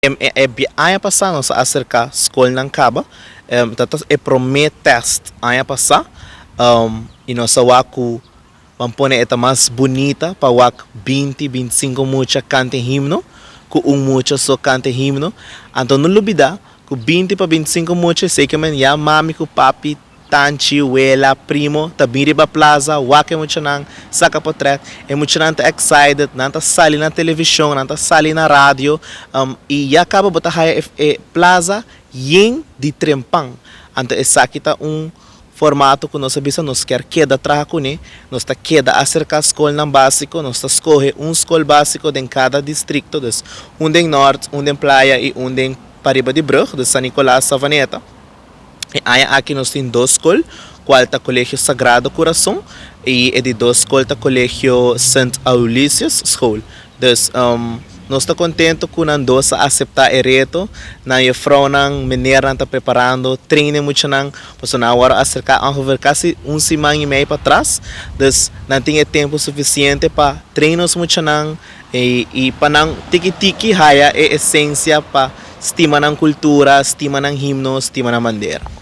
E aña pasá nos a aserká skolnan kaba, ta ta e promé tèst aña pasá i nos a wak ku ban pone e ta mas bunita pa wak 20, 25 mucha kanta e himno ku un mucha so kanta e himno. Anto no lubidá ku 20 pa 25 mucha esei ke men ya mami ku papi, tanchi, wela, primo ta bin riba plaza, wak e muchanan, saca potret. E muchanan ta excited, nan ta sali na television, nan ta sali na radio y ya caba bo ta haya e plaza yen di trempan. Anto esaki ta un formato cu nos a bisa nos kier keda traha cune, nos ta keda acerca scolnan basico, nos ta scoge un scol basico den cada districto, dus un den Noord, un den Playa y un den pariba di brug, dus San Nicolas, Savaneta. E aña aki nos tin dos skol, kual ta Kolegio Sagrado Kurason i e di dos skol ta Kolegio Sint Aloysius School. Dus nos ta kontentu ku nan dos a aseptá e reto. Nan jefrounan, menernan ta preparando, train e muchanan, pasobra nan a wòrdu aserká ongeveer kasi un siman i mei patras. Dus nan tin e tempu sufisiente pa train nos muchanan i pa nan tiki tiki haya e esensia pa stima nan kultura, stima nan himno, stima nan bandera.